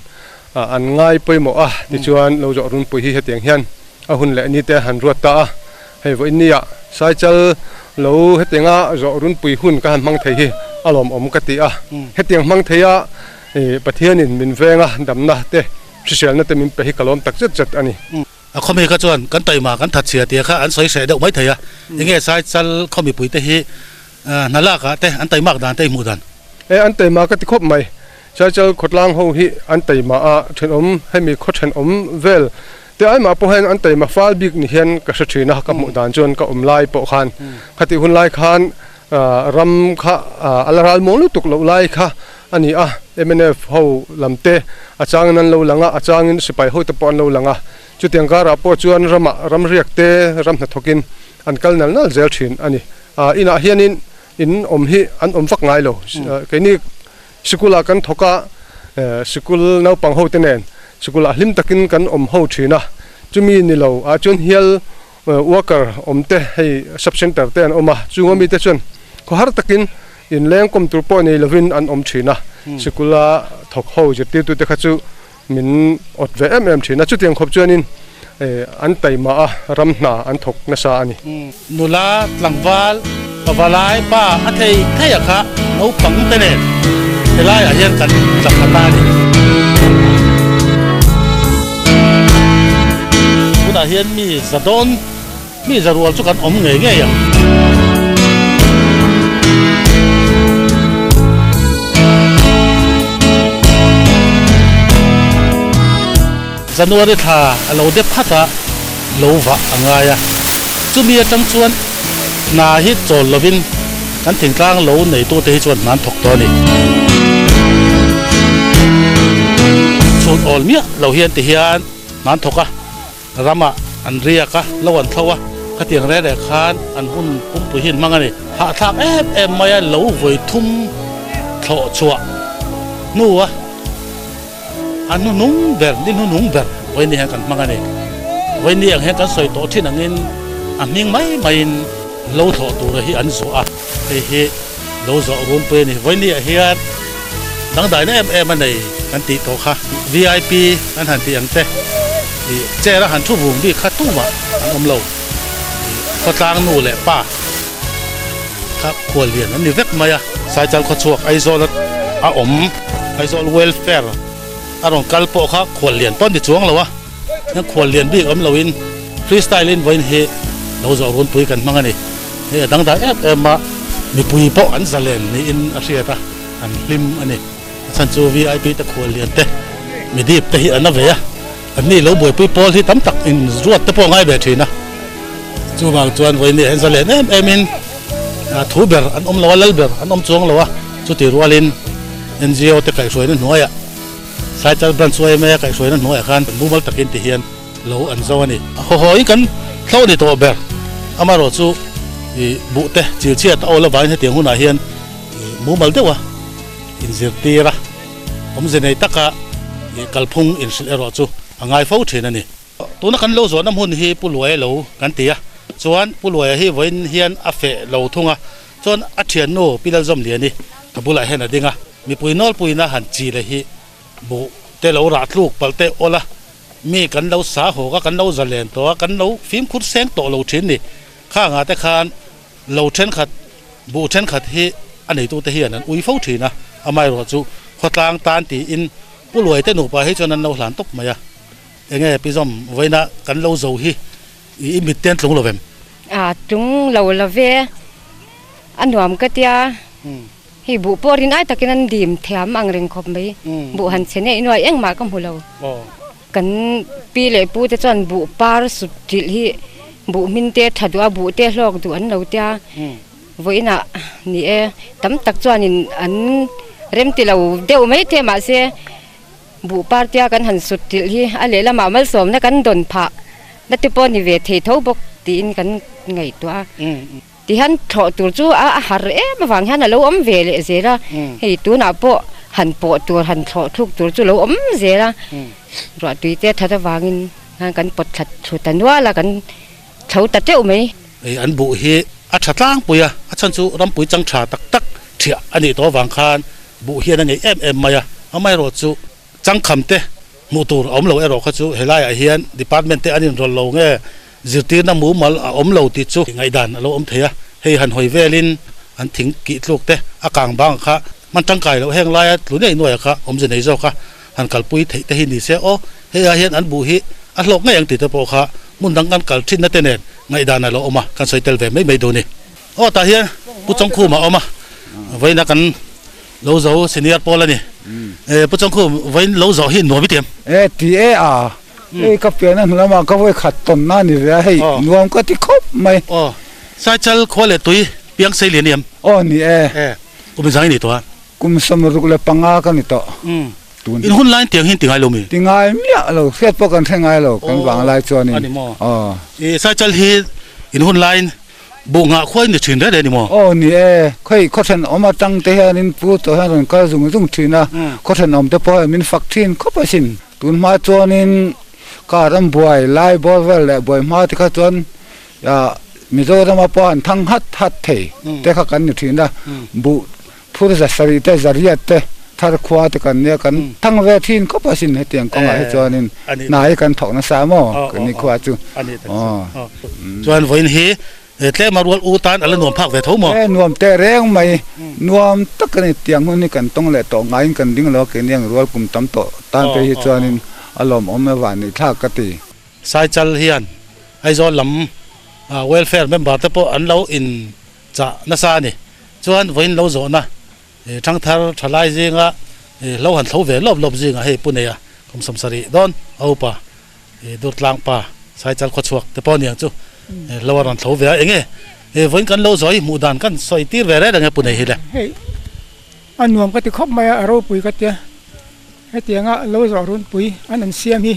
an ngai pawimawh a, tichuan lo zawh runpui hi hetiang hian a hun leh ni te han ruat ta a. Hei vawiin nia Saichal lo hetianga zawh runpui hun ka han hmang thei hi a lawmawm ka ti a. Hetiang hmang thei a Pathianin min venga damna te hriselna te min pe hi ka lawm tak zet zet a ni. A khawmi kha chuan kan taima kan that chhia tia kha an sawi hreh deuh mai thei a, enge Saichal khaw mipui te hi hna lak ah te an taimak dan te i hmuh dan? E an taima ka ti khawp mai, Saichal khawtlang ho hi an taima a thenawm hemi khaw thenawm vel te ai mah pawh hian an taima fal bik ni hian ka hre thin a, ka hmuh dan chuan ka awm lai pawh khan khatih hun lai khan ram kha a la ral muang lutuk loh lai kha a ni a, mnf ho lam te a changin an lo lang a, a changin sipai ho te pawh an lo lang a, chutiang karah pawh chuan ramah ramriak te ram hnathawkin an kal nal nal zel thin a ni. Inah hianin in awm hi an awm vak ngai lo, keini sikulah kan thawk a, sikul naupang ho te nen sikulah hlim takin kan awm ho thin a, chumi ni lo ah chuan hial Worker awm te hei sub center te an awm a, chung ami te chuan khawhar takin inleng kawm tur pawh nei lovin an awm thin a, sikula thawk ho zirtirtu te kha chu min awt ve em em thin a, chutiang khawp chuanin an taima a, ram hna an thawk nasa a ni. Nula tlangval pavalai pa a thei thei a kha naupang te nen helaiah hian kan tla khat a ni. Tunah hian mi za dawn, mi za rual chu kan awm ngei ngei ang. January thla a lo dep khat a, lo vah a ngai a. Chumi atang chuan hna hi chawl lovin kan thingtlang lo neitute hi chuan hna an thawk tawh a ni. Chhun awl miah lo hian ti hian hna an thawk a, ramah an riak a, lo an thlo a, khatiang reng reng khan an hun pumpui hi an hmang a ni. Hahthlak em em maia lo vawi thum thlawh chhuah hnua A hnuhnung ber, ni hnuhnung ber Vawiini hian kan hmang a ni. Vawiini ang hian kan sawi tawh thin angin a hming mai maiin lo thlawh tura hi an zuah a, hei hi lo zawh runpui a ni. Vawiini ah hian dangdaina em em a nei kan tih tawh kha. VIP kan han tih ang te, ih chair a han thu vung bik kha tumah an awm lo. Ih khawtlang nu leh pa kha khuallian an ni vek mai a. Saichal khawchhuak Aizawl a awm Aizawl Welfare a rawn kal pawh kha khuallian pawh an ti chuang lo a, heng khuallian bik awm loin freestyle in vawiin hi lo zawh runpui kan hmang a ni. Hei a dangdai em em a, mipui pawh an zalen niin a hriat a, an hlim a ni. A chhan chu VIP te khuallian te midip te hi an a ve a. Anni lo buaipui pawl hi tam tak in ruat te pawh a ngai ve thin a, chuvang chuan vawiin hian zalen em em in thu ber an awm lo a, lal ber an awm chuang lo a, chuti rualin NGO te kaihhruaina hnuaiah Saichal Branch yma kaihhruaina hnuaiah khan mumal takin ti hian lo an zo a ni. Haw haw in kan hlo ni tawh ber, amaherawh chu ih buh te chilchhiat a awl avangin hetiang hunah hian mumal deuha inzirtir a. Awmze nei taka kalphung inhrilh erawh chu a ngai fo thin a ni. Tuna kan lo zawhna hmun hi Pu Luaia lo kan ti a, chuan Pu Luaia hi vawiin hian a feh lo thung a, chuan a thiannu Pi Lalzawmliani ka bulah hian a ding a, mipui nawlpuina han chi leh hi buh te lo rah tluk palh te awl a, mi kan lo sa hawk a, kan lo zalen tawh a, kan lo fimkhur seng tawh lo thin ni. Khangah te khan Lo thenkhat, buh thenkhat hi a neitute hian an ui fo thin a, amaherawh chu khawtlang tan tiin Pu Luaite nupa hi chuan an lo hlan tawp mai a, enge Pi Zawm vawiina kan lo zo hi i mit te an tlung lo vem? A tlung lo lo ve, a nuam ka tia, hei buh pawh rin ai takin an dim thiam ang reng khawp mai, buh han chhe nei nuai engmah ka hmu lo. Kan pi leh pu te chuan buh par sut ṭilh hi buh hmin te ṭha duh a, buh te hlawk duh an lo tia. Vawiinah ni e, tam tak chuanin an rem ti lo deuh mai the mahse buh par tia kan han sut ṭilh hi a lehlamah malsawmna kan dawn phah na te pawh ni ve thei tho bawk tiin kan ngaihtuah a. Tihian thlawh tur chu a har em avang hian a lo awm ve leh zel a, hei tunah pawh han pawh tur han thlawh thluk tur chu lo awm zel a, ruahtui te that avangin khan kan pawt thla thlu ta nual a, kan thlo ta teuh mai. Hei an buh hi a tha tlangpui a, a chhan chu rampui chang tha tak tak thiah a nih tawh avang khan buh hian a ngeih em em mai a, amaherawh chu Changkham te hmuh tur a awm lo erawh kha chu helaiah hian department te an inrawlh lo nge zirtirna mumal a awm lo tih chu ngaihdan a lo awm thei a, hei han hawi velin an thing kih tluk te a kang bang kha hman tangkai loh heng laia tlu nei nuaia kha awmze nei zawk a han kalpui theih te hi ni se aw hei ah hian an buh hi a hlawk ngei ang tih te pawh kha hmun dang kan kal thinna te nen ngaihdan a lo awm a kan sawi tel ve mai mai duh a ni. Aw tah hian Pu Chawngkhuma a awm a vawiin a kan Lo zo senior pawl a ni. E Pu Chawngkhum, vawiin lo zawh hi nuam i ti em? E ti e a, hei ka pian a hnu lamah ka vawi khat tawn na ni ve a, hei nuam ka ti khawp mai. Aw, Saichal khua leh tui piang sei lian i em? Aw ni e. E, kum inzang i ni tawh a? Kum 65 ka ni tawh. Tun. In hun laiin tiang hi in ti ngai lo mi? Ti ngai miah lo, hriat pawh kan hre ngai lo, kan vang lai chuanin. Aw, a ni maw? Aw. E Saichal hi in hun laiin Buh nghah khuai ni thin reng reng ni maw? Aw ni e, khawi khaw thenawm atang te hianin pu tawh hian rawn kal zung zung thin a, khaw thenawm te pawh hian min fak thin khawp asin. Tun hma chuanin car an buai lai bawr vel leh buai hma te kha chuan Mizorama pawh an thang hat hat thei te kha kan ni thin a, buh phur za sarih te zariat te thar khua te kan nia kan thang ve thin khawp asin hetiang kawngah hi chuanin hna hi kan thawk nasa maw kan ni khua chu aw. Chuan vawiin hi tlema rual u tan a la nuam phak ve tho maw? E nuam teh reng mai, nuam tak a ni tiang hun hi kan tawng leh tawh ngaiin kan ding lo a keini ang rual kum tam tawh tan phei hi chuanin a lawmawm e van nih thlak ka ti. Saichal hian Aizawl lam welfare member te pawh an lo in chah nasa a ni. Chuan vawiin lo zawhna thangthar thalai zinga hlo han thlo ve lawp lawp zingah hei Pu Neia kum 70 dawn a upa Durtlang pa. Saichal khawchhuak te pawh aniang chu lo a rawn thlo ve a, enge vawiin kan lo zawi hmuh dan kan sawi tir ve reng reng e Pune hi le. Hei a nuam ka ti khawp mai a, a ropui ka tia hetianga lo zawh runpui an an siam hi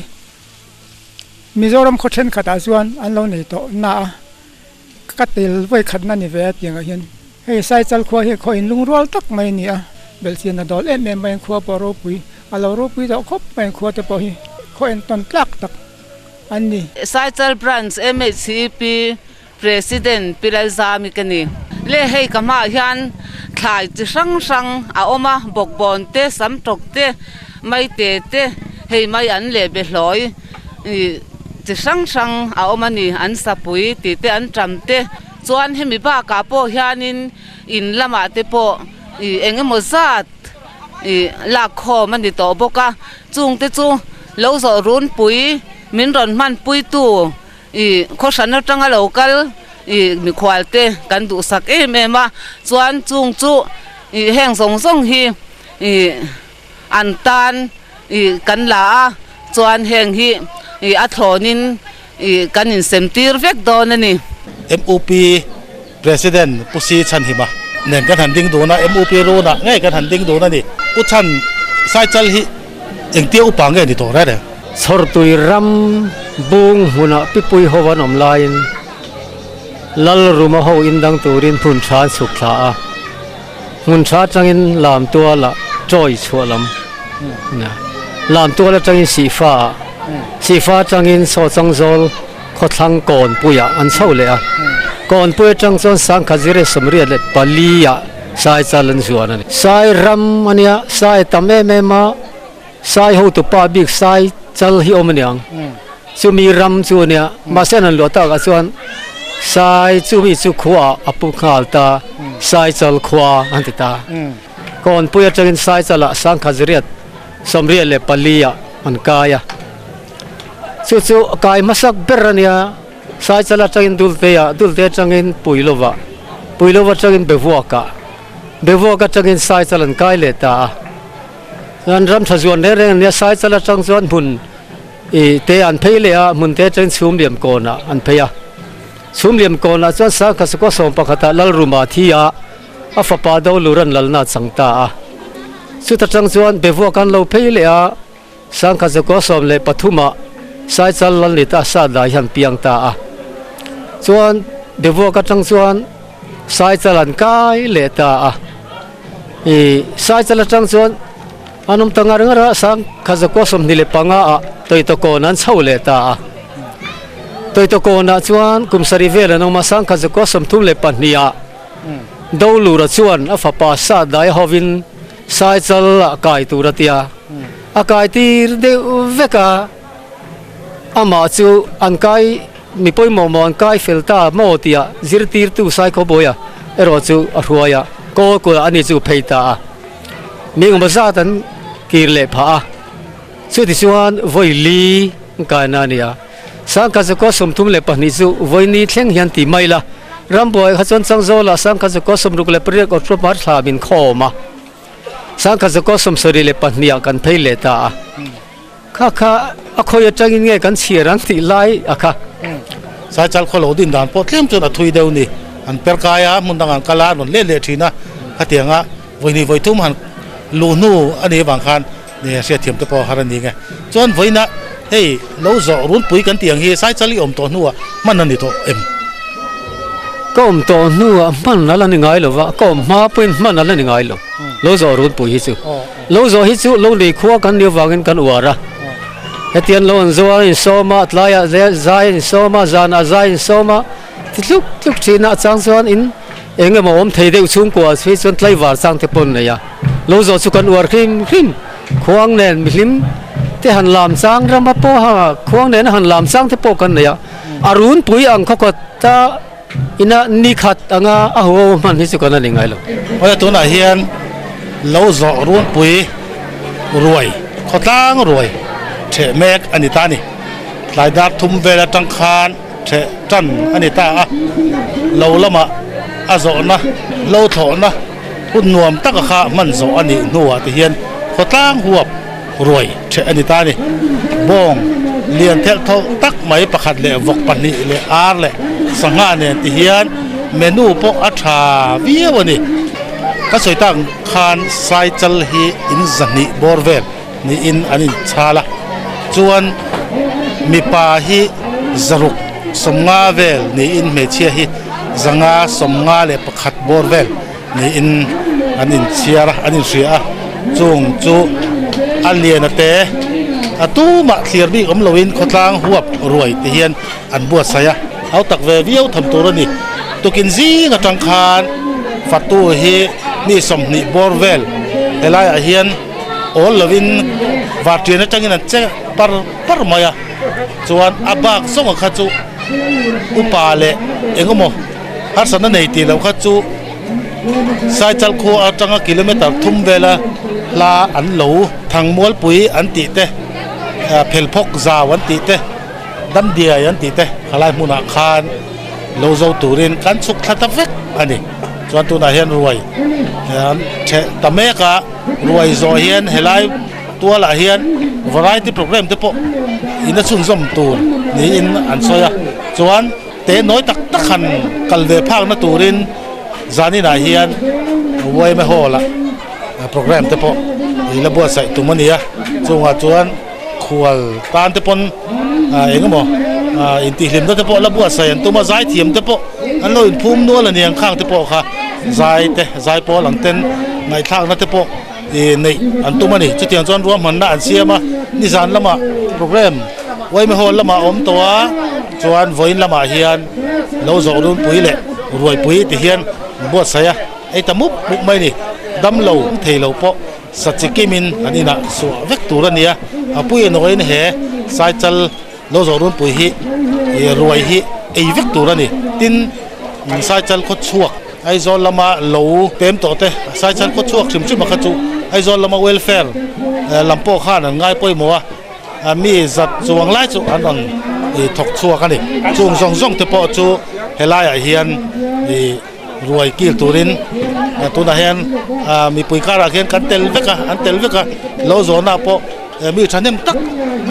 Mizoram khaw thenkhatah chuan an lo nei tawh na a, ka tel vawi khatna ni ve a tiangah hian hei Saichal khua hi khaw inlungrual tak mai a ni a, belhchian a dawl em em mai a khua pawh ropui a lo ropui deuh khawp mai a khua te pawh hi khaw entawn tlak tak an ni. Saichal Branch MHCP President Pi Lalzami ka ni. Le hei ka hmaah hian thlai chi hrang hrang a awm a, bawkbawn te, samtawk te, maite te, hei mai an leh be hlawi chi hrang hrang a awm a ni, an sapui tih te an ṭam te. Chuan hemi bakah pawh hianin in lamah te pawh ih eng emaw zat ih lak khawm a ni tawh bawk a, chungte chu lo zawh runpui min rawn hmanpuitu I khawhran atanga lo kal i mikhual te kan duhsak em em a, chuan chung chu i heng zawng zawng hi i an tan i kan la a, chuan heng hi i a thlawnin i kan insem tir vek dawn a ni. MUP President Pu Si Chhanhima nen kan han ding dun a, MUP runah ngei kan han ding dun a ni. Pu Chhan, Saichal hi engtia upa nge ni tawh reng reng? Chhawrtui ram bung hmunah pipui ho an awm laiin Lalruma ho indang turin hmun tha an chhuk thla a, hmun tha atangin Lamtuala chawi chhuah lam, Lamtual atangin Sihfa ah, Sihfa atangin Sawchangzawl khawthlang Kawnpuiah an chho leh a, Kawnpui atang chuan Sangkhazire 84 ah Saichal an zuan a ni. Sai ram a nia, sai a tam em em a. Sai hotu pa bik sai chal hi awm aniang chumi ram chu ania mahse an han luah tak ah chuan sai chumi chu khua ah a pu nghal ta sai chal khua an ti ta kawnpui atangin sai chal ah sangkhat ziriat 84 ah an kai a chu chu kai hmasak ber ania sai chal atangin dulte ah dulte atangin puilova puilova atangin bevuak ah bevuak atangin sai chal an kai leh ta a. Chuan ram tha zuan reng reng ania Saichal atang chuan hmun ih te an phei leh a, hmun te atangin Chhumliam kawnah an phei a. Chhumliam kawnah chuan Sangkhat Sakawr 11 ah Lalruma a thi a, a fapa Doluran lalna a chang ta a. Chuta tang chuan Bevuak an lo phei leh a, Sangkhat Sakawr 13 ah Saichal Lalnita Sadai hi an piang ta a. Chuan Bevuak atang chuan Saichal an kai leh ta a. I Saichal atang chuan an awm ta ngar ngar a, Sangkhazakua 25 ah Tawitawkawn an chho leh ta a. Tawitawkawnah chuan kum sarih vel an awm a, Sangkhazakua 32 ah Dolura chuan a fapa Sadai hovin Saichal ah kai tur a tia. A kai tir deuh vek a, amah chu an kai mi pawimawh maw an kai fel ta maw tia zirtirtu Saikhawbawia erawh chu a hruai a, kawl kulah ani chu phei ta a, mi engemaw zat an kir leh phah a, chuti chuan vawi li an kaina a ni a, Sangkhat zakua 32 chu vawi ni thleng hian ti mai la, rambuai kha chuan Changzawlah Sangkhat zakua 68 October thla min khawm a, Sangkhat zakua 72 ah kan phei leh ta a. Kha kha a khawi atangin nge kan chhiar ang tih lai a kha. Saichal khaw lo din dan pawh tlem chuan a thui deuh ni. An per kai a, hmun dang an kal a, an rawn let leh thin a. Khatianga vawi vawi thum han luh hnu a nih avang khan hriatthiam te pawh har a ni nge. Chuan vawiina hei lo zawh runpui kan tih ang hi Saichal i awm tawh hnuah hman a ni tawh em? Ka awm tawh hnuah hman a la ni ngai lo va, ka awm hma pawhin hman a la ni ngai lo, lo zawh runpui hi chu. Lo zawh hi chu lo nei khua kan nih avangin kan uar a, hetiang lo an zawh a insawm a, tlaiah zai a insawm a, zanah zai a insawm a, ti tluk tluk thin a, a chang chuan in eng emaw awm thei deuh chhungkua phei chuan tlaivar chang te pawh an nei a, lo zawh chu kan uar hrim hrim, khuang nen mihlim te han lam chang rama pawha khuang nena han lam chang te pawh kan nei a, a runpui ang khawkhat a Ina ni khat anga a ho hman hi chu kan a ni ngai lo. Awle tunah hian lo zawh runpui ruai khawtlang ruai theh mek a ni ta a ni. Tlai dar thum vel atang khan theh tan a ni ta a, lo lamah a zawhna lo thlawhna hun nuam taka kha hman zawh a nih hnuah te hian khawtlang huap ruai theh a ni ta a ni. Bawng. Lian thelh thawlh tak mai pakhat leh vawk pahnih leh ar leh sangha nen ti hian menu pawh a tha viau a ni. Ka sawi tak khan Saichal hi in zahnih bawr vel niin an inchhal a, chuan mipa hi zaruk sawmnga vel niin hmeichhia hi zanga sawmnga leh pakhat bawr vel niin an inchhiar a, an inhria a, chung chu a lian a te a tumah thlir bik awm loin khawtlang huap ruai te hian an buatsaih a, hau tak ve viau tham tur a ni. Tukin zing atang khan fatu hi mi 20 bawr vel helaiah hian awl lovin vartian atangin an che par par mai a, chuan a bak zawnga kha chu upa leh eng emaw harsatna nei tih loh kha chu Saichal khua atanga kilometer thum vela hla an lo Thangmualpui an tih te, Phelphawk zau an tih te, Damdiai an tih te khalai hmunah khan lo zo turin kan chhuk thla ta vek a ni. Chuan tunah hian ruai an theh ta mek a, ruai zawh hian helai tualah hian variety programme te pawh in a chhunzawm tur niin an sawi a. Chuan te nawi tak tak han kal ve phakna turin zaninah hian yma hall ah programme te pawh i la buatsaih tum a ni a, chungah chuan khual tan te pawn eng emaw intihhlimna te pawh la buatsaih an tum a, zaithiam te pawh an lo inphum nual a ni ang khang te pawh kha zai te zai pawl ang ten ngaihthlakna te pawh ih neih an tum a ni. Chutiang chuan ruahmanna an siam a, nizan lamah programme yma hall lamah a awm tawh a, chuan vawiin lamah hian lo zawh runpui leh ruaipui ti hian buatsaih a, ei ta mup mup mai a ni. Damlo thei lo pawh sa chi kimin an inah suah vek tur a ni a, a pui enawiin he Saichal lo zawh runpui hi ih ruai hi ei vek tur a ni. Tin, Saichal khaw chhuak Aizawl lama lo pem tawh te, Saichal khaw chhuak hrim hrim a kha chu Aizawl lama welfare lam pawh khan an ngai pawimawh a, mi zat chuang lai chu an rawn ih thawk chhuak a ni. Chung zawng zawng te pawh chu helaiah hian ih ruai kil turin tunah hian mipui karah khian kan tel vek a, an tel vek a, lo zawhna pawh mi thahnem tak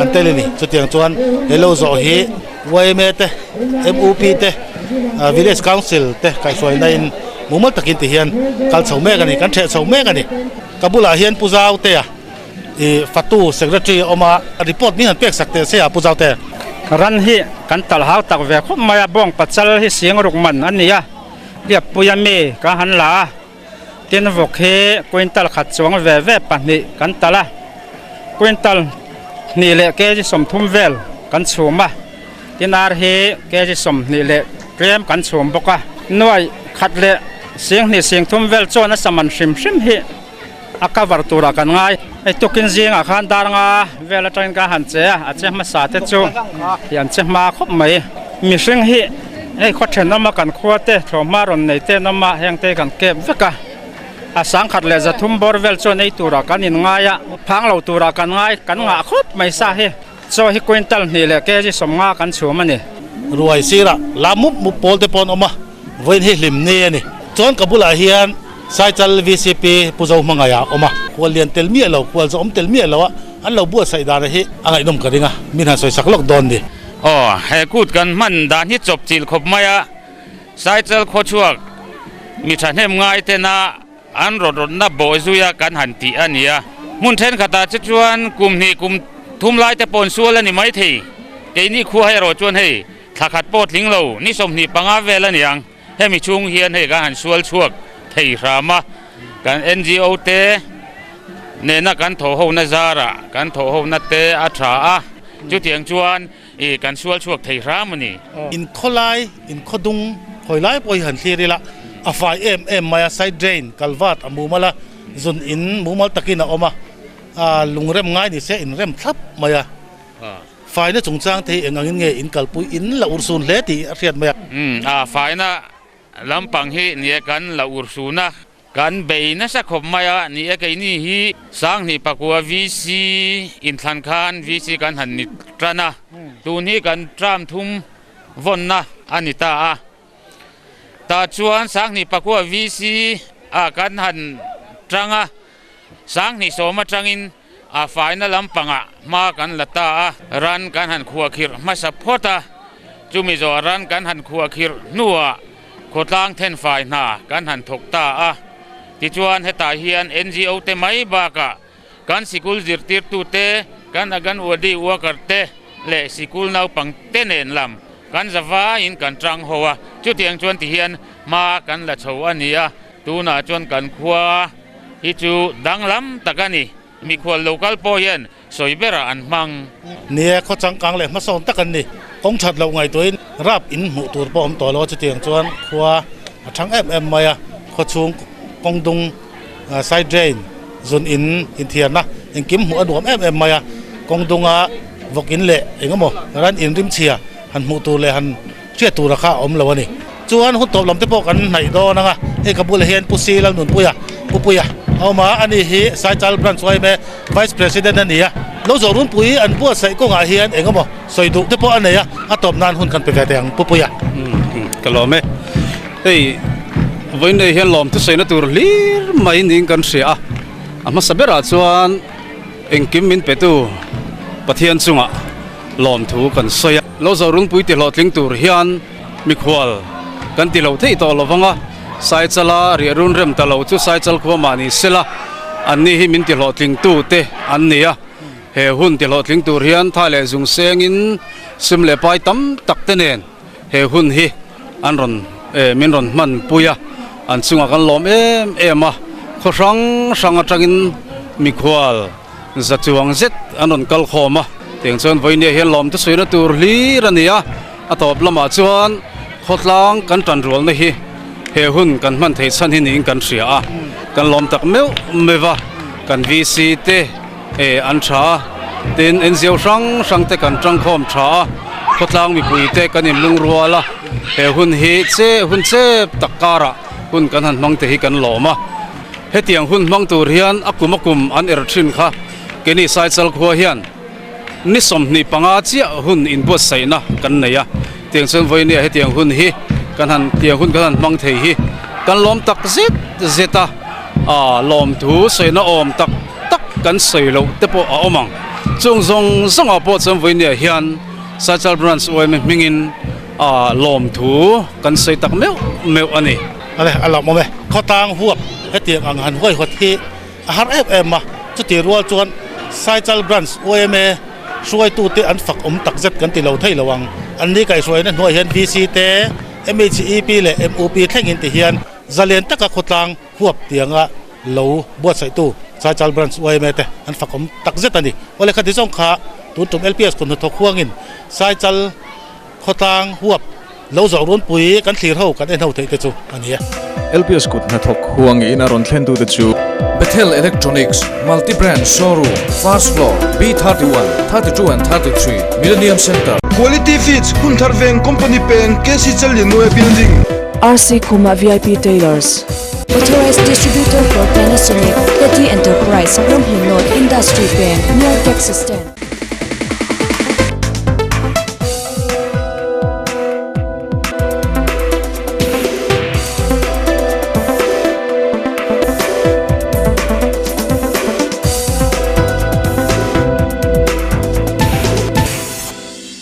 an tel a ni. Chutiang chuan he lo zawh hi yma te, mup te, village council te kaihhruaina in mumal takin ti hian kal chho mek a ni, kan theh chho mek a ni. Ka bulah hian Pu Zautea ih fatu secretary a awm a, report min han pek sak teh se a Pu Zaute. Ran hi kan talh hau tak ve khawp mai a, bawng pachal hi sing ruk man a ni a, Liappuia mi ka han la a, tin vawk hi quintal khat chuang ve ve pahnih kan talh a, quintal hnih leh kg 30 vel kan chhum a, tin ar hi kg 20 leh tlem kan chhum bawk a, nuai khat leh sing hnih sing thum vel chuan a saman hrim hrim hi a cover turah kan ngai. Hei tukin zingah khan dar nga vel atangin ka han che a, a che hmasa te chu ih an che hma khawp mai. Mihring hi hei khaw thenawm a kan khua te thlawhhma rawn nei te an awm a, heng te kan kep vek a. A sangkhat leh zathum bawr vel chuan ei turah kan inngai a, phang lo turah kan ngai kan ngah khawp mai sa hi. Chaw hi quintal hnih leh kg 50 kan chhum a ni. Ruai sirah la mup mup pawl te pawh an awm a, vawiin hi hlim ni a ni. Chuan ka bulah hian Saichal vcp Pu Zo Hmangaih a awm a, khual lian tel miah lo, khual zawm tel miah lo a, an lo buatsaih dan hi a ngaihnawm ka ring a, min han sawisak lawk dawn ni. Aw, he kut kan hman dan hi chawp chilh khawp mai a, Saichal khawchhuak mi thahnem ngai tena An rawt rawtna bawh zuia kan han tih a ni a. Hmun thenkhatah che chuan kum hnih kum thum lai te paw'n sual a ni mai thei. Keini khua erawh chuan hei thla khat pawh tling lo, ni 25 vel a ni ang. Hemi chhung hian hei kan han sual chhuak thei hram a. Kan NGO te nena kan thawhhona zarah kan thawhhona te a tha a, chutiang chuan i kan sual chhuak thei hram a ni. Inkhawlai, inkhawdung hawi lai pawh hi han thlir ila, a fai em em mai a, side drain, culvert a mumal a, zun in mumal takin a awm a, a lungrem ngai ni se inrem thlap mai a, faina chungchang te hi eng angin nge in kalpui in la urhsun hle tih a hriat mai a. Umm, a faina lampang hi nia kan la urhsun a. Kan bei nasa khawp mai a, ni e keini hi 2009 VC inthlan khan VC kan han ni tan a, tun hi kan term thum vawnna a ni ta a. Tah chuan 2009 VC ah kan han tang a, 2010 atangin. A faina lampangah hma kan la ta a, ran kan han khuahkhirh hmasa phawt a, chumi zawh ran kan han khuahkhirh hnuah khawtlang thenfai hna kan han thawk ta a. Tichuan hetah hian NGO te mai bakah kan sikul zirtirtute, kan Anganwadi worker te leh sikul naupang te nen lam kan zavaiin kan tang ho a, chutiang chuan tihian hma kan la chho a ni a, tunah chuan kan khua hi chu danglam tak a ni, mikhual lo kal pawh hian sawi berah an hmang. Nia, khaw changkang leh hmasawn tak an ni. Kawng that loh ngaihtuahin rap in hmuh tur pawh awm tawh lo a, chutiang chuan khua a thang em em mai a, khaw chhung kawng dung side drain zun in inthiarna engkim hmuh a nuam em em mai a, kawng dunga vawk in leh eng emaw ran in rimchhia han hmuh tur leh han hriat tura kha a awm lo a ni. Chuan hun tawp lam te pawh kan hnaih dawn ang a, hei ka bulah hian Pu Si Lalnunpuia, Pu Puia a awm a, ani hi Saichal Branch yma Vice President a ni a, lo zawh runpui an buatsaih kawngah hian eng emaw sawi duh te pawh a nei a, a tawp nan hun kan pe ve teh ang Pu Puia. Ka lawm e. Hei vawiin hian lawm thusawiina tur hlir mai niin kan hria a, a hmasa berah chuan engkim min petu Pathian chungah lawmthu kan sawi a. Lo zawh runpui ti hlawhtling tur hian mikhual kan ti lo theih tawh lo vang a, Saichala riah run rem ta lo chu Saichal khua mah ni sela anni hi min ti hlawhtling tu te an ni a. He hun ti hlawhtling tur hian thai leh zung sengin sum leh pai tam tak te nen he hun hi an rawn min rawn hman pui a, an chungah kan lawm em em a, khaw hrang hrang atangin mikhual Za chuang zet an rawn kal khawm a, tiang chuan vawinia hian lawm te suina tur hlir a ni a, a tawp lamah chuan khawtlang kan tan rualna hi he hun kan hman theih chhan hi niin kan hria a, kan lawm tak meuh meuh va, kan VC te eh an tha a, tin NGO hrang hrang te kan tangkhawm tha a, khawtlang mipui te kan inlungrual a, he hun hi che hun chep tak karah hun kan han hmang te hi kan lawm a. Hetiang hun hmang tur hian a kum a kum an er thin kha keini Saichal khua hian ni 25 chiah hun inbuatsaihna kan nei a, tiang chuan vawinia hetiang hun hi kan han tiang hun kan han hmang thei hi kan lawm tak zet zet a, aa lawmthu sawina awm tak tak kan sawi loh te pawh a awm ang. Chung zawng zawngah pawh chuan vawinia hian Saichal Branch yma hmingin aa lawmthu kan sawi tak meuh meuh a ni. Ale, a lawmawm e. Khawtlang huap hetiang ang han huaihawt hi a har em em a, chutih rual chuan Saichal Branch yma hruaitute an fak awm tak zet kan ti lo thei lo ang. An ni kaihhruaina hnuai hian VC te, MHEP leh MUP thlengin ti hian zalen taka khawtlang huap tianga lo buatsaihtu Saichal Branch yma te an fak awm tak zet a ni. Awle khati zawng kha tun tum LPS kut hnathawk huangin Saichal Khawtlang huap lo zawh runpui kan thlir ho kan en ho theih te chu a ni e. LPS kut hnathawk huang in a rawn thlen tu te chu. Bethel Electronics, Multi Brand Showroom, First Floor, B31, 32 and 33, Millennium Centre. Quality Feeds, Hunthar Veng Company Peng, KC Challianue Building. RC Khuma VIP Tailors. Authorized Distributor for Panasonic, Teddy Enterprise, Ramhlun North Industry Peng, near Taxi Stand.